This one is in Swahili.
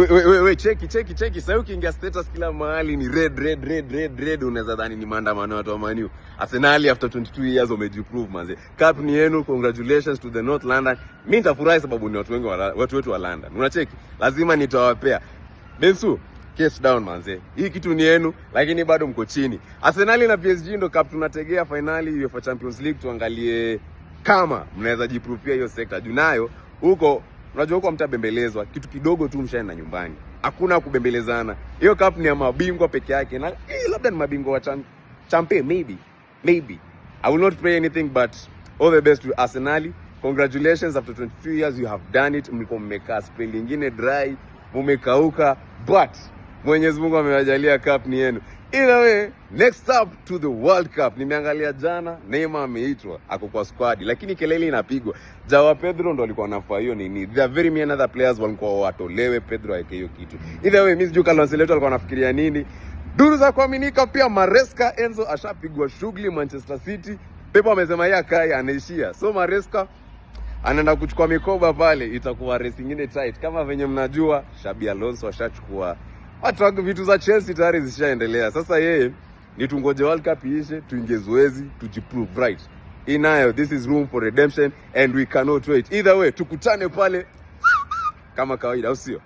We, we, we, we, cheki cheki cheki. Sasa ukiingia status kila mahali ni red, red, red, red, red, unaweza dhani ni maandamano ya watu wa Man U. Arsenal after 22 years wamejiprove, manze. Cup ni yenu, congratulations to the North London. Mimi nitafurahi sababu ni watu wengi watu wetu wa London. Unacheki? Lazima nitawapea. Bensu, case down, manze. Hii kitu ni yenu, lakini bado mko chini. Arsenal na PSG ndo cup tunategea, finali UEFA Champions League, tuangalie kama mnaweza jipruvia hiyo sekta. Juu nayo huko, unajua huko mtabembelezwa kitu kidogo tu, mshaenda nyumbani. Hakuna kubembelezana. Hiyo cup ni ya mabingwa peke yake, na labda ni mabingwa wa champe, maybe maybe. I will not pray anything but all the best to Arsenal. Congratulations, after 22 years you have done it. Mlikuwa mmekaa spell ingine dry, mumekauka, but Mwenyezi Mungu amewajalia, cup ni yenu. Either way, next up to the World Cup. Nimeangalia jana Neymar ameitwa, ako kwa squad, lakini kelele inapigwa. Joao Pedro ndo alikuwa anafaa hiyo nini. There are very many other players walikuwa watolewe, Pedro aweke hiyo kitu. Either way, mimi sijui Carlo Ancelotti alikuwa anafikiria nini. Duru za kuaminika pia, Maresca Enzo ashapigwa shughuli Manchester City. Pep amesema yeye akai anaishia. So Maresca anaenda kuchukua mikoba pale, itakuwa race ingine tight. Kama venye mnajua, Xabi Alonso ashachukua watu vitu za Chelsea tayari zishaendelea. Sasa yeye ni tungoje World Cup iishe, tuingie zoezi, tujiprove right. Inayo, this is room for redemption and we cannot wait. Either way, tukutane pale kama kawaida, au sio?